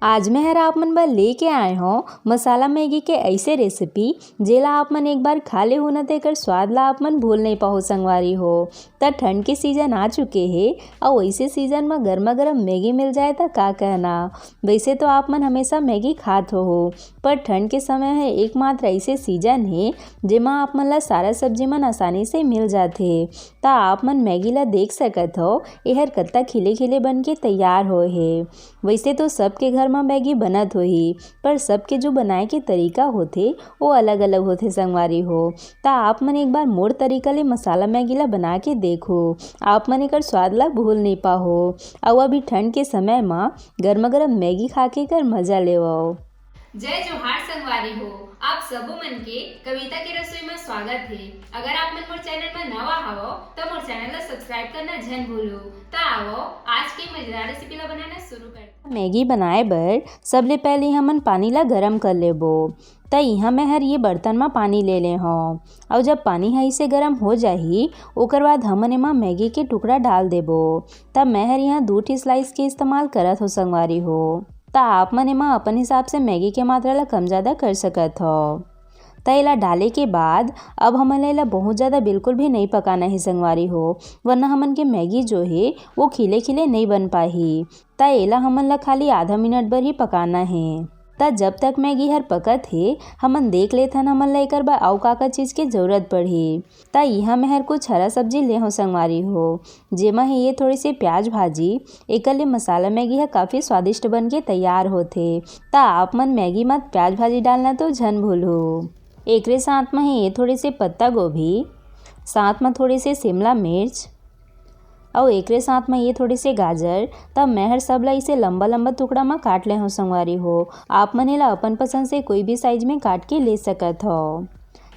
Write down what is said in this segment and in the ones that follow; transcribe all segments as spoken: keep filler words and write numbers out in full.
आज मैं हर आप मन बर लेके आए हौं मसाला मैगी के ऐसे रेसिपी, जेला आप मन एक बार खा लेहू न, तेकर स्वाद ला आप मन भूल नहीं पाहू संगवारी हो। त ठंड के सीजन आ चुके हे, अउ ऐसे सीजन म गर्मा गर्म मैगी मिल जाए त का कहना। वैसे तो आप मन हमेशा मैगी खात हो, पर ठंड के समय ह एकमात्र ऐसे सीजन हे, जेमा आप मन ला सारा सब्जी मन आसानी से मिल जाथे। त आप मन मैगी ला देख सकत हो, एहर कत्ता खिले खिले बन के तैयार होए हे। वैसे तो सबके घर म मैगी बनत होही, पर सबके जो बनाए के तरीका होथे, वो अलग-अलग होथे संगवारी हो। त आप मन एक बार मोर तरीका ले मसाला मैगी ला बना के देखो, आप मन एकर स्वाद ला भूल नहीं पाहो। अउ अभी ठंड के समय म गरमा गरम मैगी खा के एकर मजा लेवव। जय जोहार संगवारी हो, आप सबो मन के कविता के रसोई म स्वागत हे। अगर आप मन मोर चैनल म नवा हवव, त मोर चैनल ला सब्सक्राइब करना झन भूलू। त आवव, आज के मजेदार रेसिपी ला बनाना शुरू करथन। मैगी बनाए बर सबले पहले हमन पानी ला गरम कर लेबो। त इहाँ मैं हर ये बर्तन म पानी ले ले हौं, अउ जब पानी ह इसे गरम हो जाही, ओकर बाद हमन एमा मैगी के टुकड़ा डाल देबो। त मैं हर इहाँ दू ठी स्लाइस के इस्तेमाल करत हौं संगवारी हो। त आप मन एमा अपन हिसाब से मैगी के मात्रा ला कम जादा कर सकत हव। त एला डाले के बाद अब हमन ला एला बहुत जादा बिल्कुल भी नहीं पकाना हे संगवारी हो, वरना हमन के मैगी जो हे वो खिले खिले नहीं बन पाही। त एला हमन ला खाली आधा मिनट बर ही पकाना हे। त जब तक मैगी हर पकत हे, हमन देख लेथन हमन ला एकर बर अउ का का चीज के जरूरत पड़ही। त इहाँ मैं हर कुछ हरा सब्जी ले हौं संगवारी हो, जेमा हे ये थोड़े से प्याज भाजी। एकर ले मसाला मैगी ह काफी स्वादिष्ट बन के तैयार होथे। त आप मन मैगी म प्याज भाजी डालना तो झन भूलहू। एकरे साथ म हे ये थोड़े से पत्ता गोभी, साथ म थोड़े से शिमला मिर्च, अउ एकरे साथ म ये थोड़े से गाजर। त मैं हर सब ला इसे लंबा-लंबा टुकड़ा म काट ले हौं संगवारी हो। आप मन एला अपन पसंद से कोई भी साइज में काट के ले सकत हव।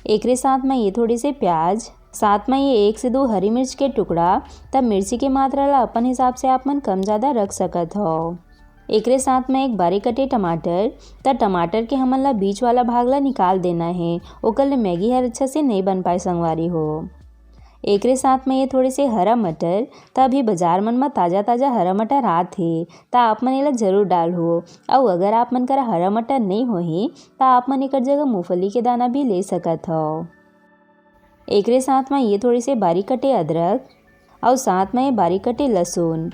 एकरे साथ म ये थोड़े से प्याज, साथ म ये एक से दो हरी मिर्च के टुकड़ा। त मिर्ची के मात्रा ला अपन हिसाब से आप मन कम जादा रख सकत हव। एकरे साथ म एक बारीक कटे टमाटर। त टमाटर के हमन ला बीच वाला भाग ला निकाल देना हे, ओकर ले मैगी हर अच्छा से नहीं बन पाए संगवारी हो। एकरे साथ म ये थोड़े से हरा मटर। त अभी बाजार मन म ताजा-ताजा हरा मटर आत हे, त आप मन एला जरूर डालहू। अउ अगर आप मन करा हरा मटर नइ होही, त आप मन एकर जगह मूंगफली के दाना भी ले सकत हव। एकरे साथ म ये थोड़े से बारीक कटे अदरक अउ साथ म ये बारीक कटे लहसुन।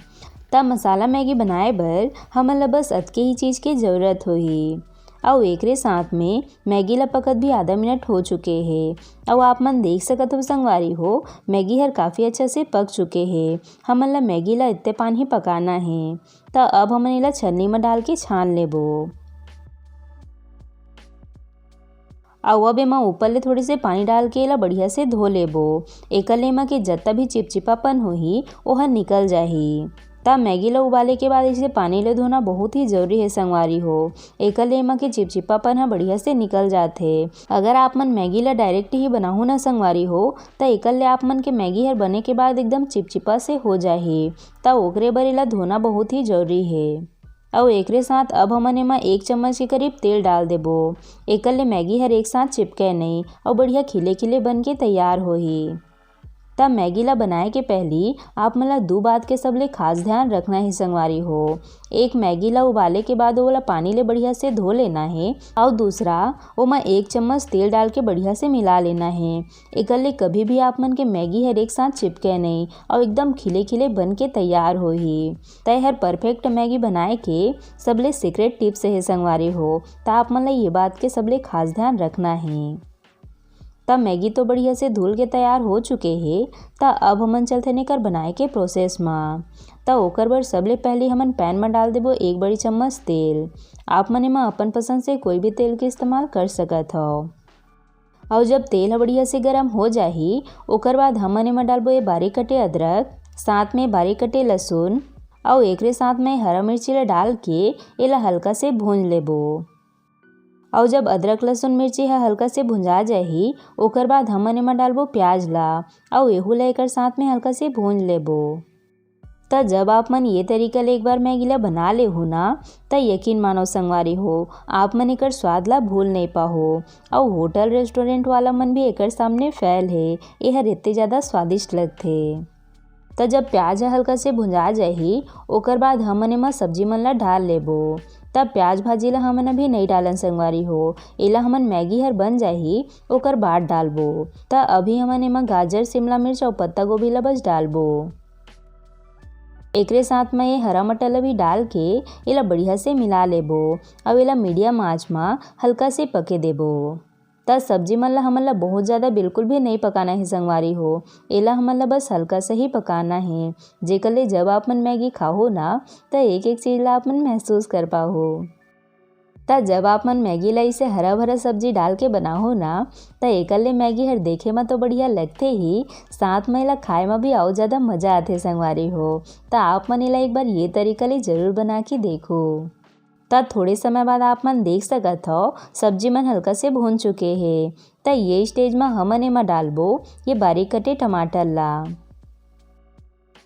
त मसाला मैगी बनाए बर हमन ल बस अतके ही चीज के जरूरत होही। अउ एकरे साथ में मैगी ल पकत भी आधा मिनट हो चुके हे। अउ आप मन देख सकत हो संगवारी हो, मैगी हर काफी अच्छा से पक चुके हे। हमन ल मैगी ल इत्ते पान ही पकाना हे। त अब हमन एला छन्नी म डाल के छान लेबो। अउ अब एमा ऊपर ले थोड़े से पानी डाल के एला बढ़िया से धो लेबो। एकर ले एमा के जतना भी चिपचिपापन होही, ओह निकल जाही। त मैगी ल उबाले के बाद इसे पानी ले धोना बहुत ही जरूरी हे संगवारी हो। एकर ले एमा के चिपचिपापन ह बढ़िया से निकल जाथे। अगर आप मन मैगी ल डायरेक्ट ही बनाहू ना संगवारी हो, त एकर ले आप मन के मैगी हर बने के बाद एकदम चिपचिपा से हो जाही। त ओकरे बर एला धोना बहुत ही जरूरी हे। अउ एकरे साथ अब हमन एमा एक चम्मच के करीब तेल डाल देबो। एकर ले मैगी हर एक साथ चिपके नइ अउ बढ़िया खिले खिले बन के तैयार होही। त मैगी ला बनाए के पहली आप मन ला दू बात के सबले खास ध्यान रखना हे संगवारी हो। एक, मैगी ला उबाले के बाद ओला पानी ले बढ़िया से धो लेना हे, अउ दूसरा, ओमा एक चम्मच तेल डाल के बढ़िया से मिला लेना हे। एकर ले कभी भी आप मन के मैगी हर एक साथ चिपके नइ अउ एकदम खिले खिले बन के तैयार होही। त एहर परफेक्ट मैगी बनाए के सबले सीक्रेट टिप्स हे संगवारी हो। त आप मन ला ये बात के सबले खास ध्यान रखना हे। त मैगी तो बढ़िया से धुल के तैयार हो चुके हे। त अब हमन चलथन एकर बनाए के प्रोसेस म। त ओकर बर सबले पहले हमन पैन म डाल देबो एक बड़ी चम्मच तेल। आप मन एमा अपन पसंद से कोई भी तेल के इस्तेमाल कर सकत हव। अउ जब तेल ह बढ़िया से गरम हो जाही, ओकर बाद हमन एमा डालबो ये बारीक कटे अदरक, साथ में बारीक कटे लहसुन, अउ एकरे साथ में हरा मिर्ची ला डाल के एला हल्का से भूंज लेबो। अउ जब अदरक, लहसुन, मिर्ची ह हल्का से भुंजा जाही, ओकर बाद हमन एमा डालबो प्याज ला, अउ एहू ला एकर साथ में हल्का से भूंज लेबो। त जब आप मन ये तरीका ले एक बार मैगी ला बना लेहू ना, त यकीन मानो संगवारी हो, आप मन एकर स्वाद ला भूल नइ पाहो। अउ होटल रेस्टोरेंट वाला मन भी एकर सामने फेल हे, एहर एते ज्यादा स्वादिष्ट लगथे। त जब प्याज ह हल्का से भुंजा जाही, ओकर बाद हमन एमा सब्जी मन ला डाल लेबो। त प्याज भाजी ला हमन अभी नइ डालन संगवारी हो, एला हमन मैगी हर बन जाही ओकर बाद डालबो। त अभी हमन एमा गाजर, शिमला मिर्च अउ पत्ता गोभी ला बस डालबो। एकरे साथ म ये हरा मटर ला भी डाल के एला बढ़िया से मिला लेबो। अउ एला मीडियम आंच म हल्का से पके देबो। त सब्जी मन ला हमन ला बहुत ज्यादा बिल्कुल भी नइ पकाना हे संगवारी हो, एला हमन ला बस हल्का सा ही पकाना हे, जेकर ले जब आप मन मैगी खाहो ना, त एक एक चीज ला आप मन महसूस कर पाहो। त जब आप मन मैगी ला इसे हरा भरा सब्जी डाल के बनाहो ना, त एकर ले मैगी हर देखे म तो बढ़िया लगथे ही, साथ म एला खाए म भी अउ ज्यादा मजा आथे संगवारी हो। त आप मन एला एक बार ये तरीका ले जरूर बना के देखो। त थोड़े समय बाद आप मन देख सकत हव, सब्जी मन हल्का से भून चुके हे। त ये स्टेज म हमन एमा डालबो ये बारीक कटे टमाटर ला।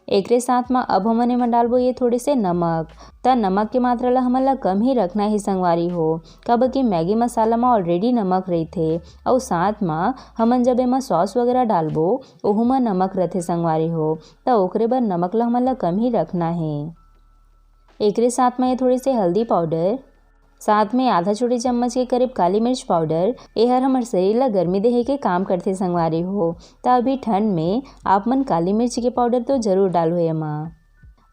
एकरे साथ म अब हमन एमा डालबो ये थोड़े से नमक। त नमक के मात्रा ला हमन ला कम ही रखना हे संगवारी हो, काबर कि मैगी मसाला म ऑलरेडी नमक रहिथे। अउ साथ म हमन जब एमा सॉस वगैरह डालबो, ओहू म नमक रथे संगवारी हो, त ओकरे बर नमक ला हमन ला कम ही रखना हे। एकरे साथ म ये थोड़े से हल्दी पाउडर, साथ में आधा छोटी चम्मच के करीब काली मिर्च पाउडर। एहर हमर शरीर ला गर्मी देहे के काम करथे संगवारी हो। त अभी ठंड में आप मन काली मिर्च के पाउडर तो जरूर डालो एमा।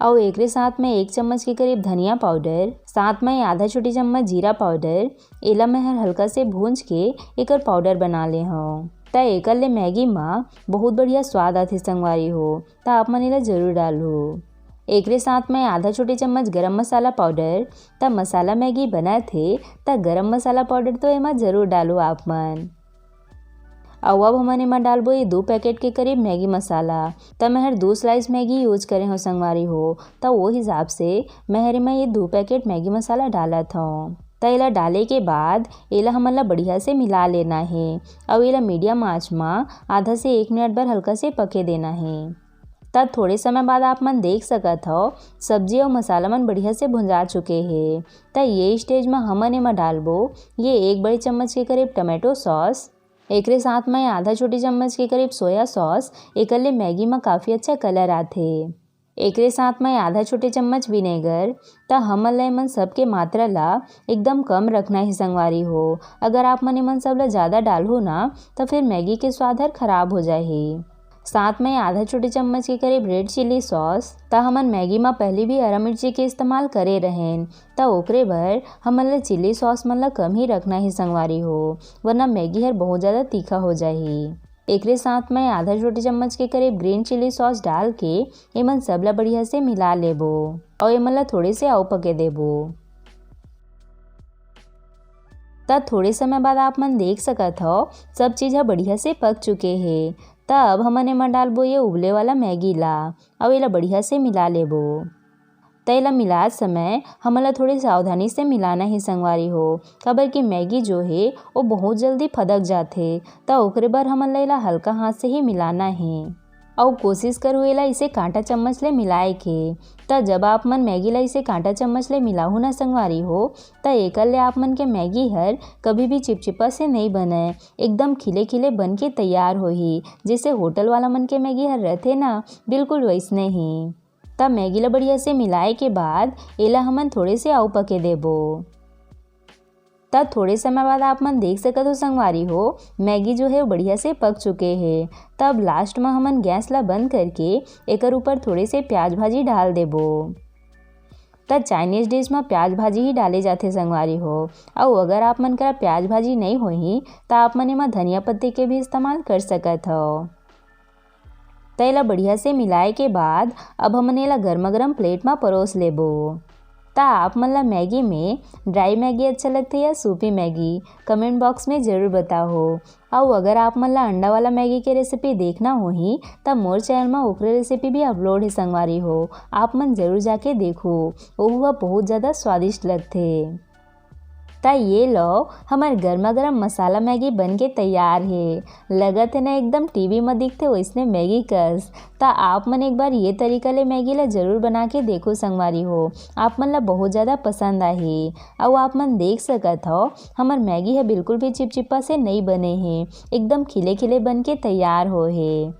अउ एकरे साथ में एक चम्मच के करीब धनिया पाउडर, साथ में आधा छोटी चम्मच जीरा पाउडर। एला मैं हर हल्का से भूंज के एकर पाउडर बना ले हव। त एकर ले मैगी म बहुत बढ़िया स्वाद आथे संगवारी हो, त आप मन एला जरूर डालहू। एकरे साथ में आधा छोटी चम्मच गरम मसाला पाउडर। त मसाला मैगी बनत हे, त गरम मसाला पाउडर तो एमा जरूर डालहू आप मन। अउ अब हमन एमा डालबो ये दू पैकेट के करीब मैगी मसाला। त मैं हर दू स्लाइस मैगी यूज करे हव संगवारी हो, त वो हिसाब से मैं हर एमा ये दू पैकेट मैगी मसाला डालत हव। त एला डाले के बाद एला हमन ला बढ़िया से मिला लेना हे। अउ एला मीडियम आंच म आधा से एक मिनट बर हल्का से पके देना हे। त थोड़े समय बाद आप मन देख सकत हव, सब्जी अउ मसाला मन बढ़िया से भुंजा चुके हे। त ये स्टेज म हमन एमा डालबो ये एक बड़े चम्मच के करीब टोमेटो सॉस। एकरे साथ म आधा छोटी चम्मच के करीब सोया सॉस। एकर ले मैगी म काफ़ी अच्छा कलर आथे। एकरे साथ म आधा छोटे चम्मच विनेगर। त हमन ल एमन सब के मात्रा ला एकदम कम रखना हे संगवारी हो। अगर आप मन एमन सब ला ज़्यादा डालहू ना, त फिर मैगी के स्वाद हर खराब हो जाही। साथ में आधा छोटे चम्मच के करीब रेड चिली सॉस। त हमन मैगी म पहले भी हरा मिर्ची के इस्तेमाल करे रहेन, त ओकरे बर हमन ल चिली सॉस मन ल कम ही रखना हे संगवारी हो, वरना मैगी हर बहुत ज़्यादा तीखा हो जाही। एकरे साथ में आधा छोटे चम्मच के करीब ग्रीन चिली सॉस डाल के एमन सब ला बढ़िया से मिला लेबो अउ एमन ला थोड़े से अउ पके देबो। त थोड़े समय बाद आप मन देख सकत हव, सब चीज़ ह बढ़िया से पक चुके हे। त अब हमन एमा डालबो ये उबले वाला मैगी ला अउ एला बढ़िया से मिला लेबो। त एला मिलात समय हमन ला थोड़ी सावधानी से मिलाना हे संगवारी हो, काबर कि मैगी जो हे, वो बहुत जल्दी फदक जाथे। त ओकरे बर हमन ला एला हल्का हाथ से ही मिलाना हे। अउ कोशिश करू एला इसे कांटा चम्मच ले मिलाए के। त जब आप मन मैगी ला इसे कांटा चम्मच ले मिलाहू ना संगवारी हो, त एकर ले आप मन के मैगी हर कभी भी चिपचिपा से नइ बनय, एकदम खिले खिले बन के तैयार होही। जैसे होटल वाला मन के मैगी हर रहथे ना, बिल्कुल वैसने ही। त मैगी ला बढ़िया से मिलाए के बाद एला हमन थोड़े से अउ पके देबो। त थोड़े समय बाद आप मन देख सकत हो संगवारी हो, मैगी जो हे वो बढ़िया से पक चुके हे। तब लास्ट में हमन गैस ला बंद करके एकर ऊपर थोड़े से प्याज भाजी डाल देबो। त चाइनीज डिश में प्याज भाजी ही डाले जाथे संगवारी हो। अउ अगर आप मन करा प्याज भाजी नहीं होही, त आप मन एमा धनिया पत्ती के भी इस्तेमाल कर सकत हव। त एला बढ़िया से मिलाए के बाद अब हमन एला गरमा गरम प्लेट म परोस लेबो। त आप मन ला मैगी में ड्राई मैगी अच्छा लगथे या सूपी मैगी, कमेंट बॉक्स में जरूर बताओ। अउ अगर आप मन ला अंडा वाला मैगी के रेसिपी देखना होही, त मोर चैनल म ओकरे रेसिपी भी अपलोड हे संगवारी हो, आप मन जरूर जाके देखो, ओहू ह बहुत ज़्यादा स्वादिष्ट लगथे। त ये लो, हमर गरमा गरम मसाला मैगी बन के तैयार हे। लगत हे ना एकदम टीवी म दिखथे वैसने मैगी कस। त आप मन एक बार ये तरीका ले मैगी ला जरूर बना के देखो संगवारी हो, आप मन ला बहुत ज़्यादा पसंद आही। अउ आप मन देख सकत हव, हमर मैगी ह बिल्कुल भी चिपचिपा से नइ बने हे, एकदम खिले खिले बन के तैयार हो हे।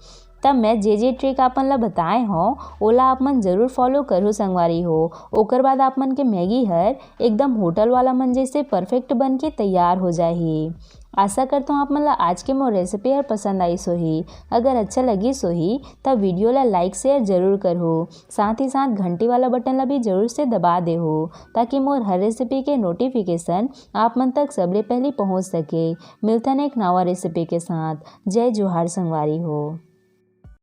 तब मैं जे जे ट्रिक आप मन ला बताए हव, ओला आप मन जरूर फॉलो करहू संगवारी हो। ओकर बाद आप मन के मैगी हर एकदम होटल वाला मन जैसे परफेक्ट बन के तैयार हो जाही। आशा करता हूँ आप मन ला आज के मोर रेसिपी हर पसंद आइस होही। अगर अच्छा लगिस होही, तब वीडियो ला लाइक शेयर जरूर करहू। साथ ही साथ घंटी वाला बटन ला भी जरूर से दबा देहू, ताकि मोर हर रेसिपी के नोटिफिकेशन आप मन तक सबले पहली पहुँच सके। मिलथन एक नवा रेसिपी के साथ। जय जोहार संगवारी हो।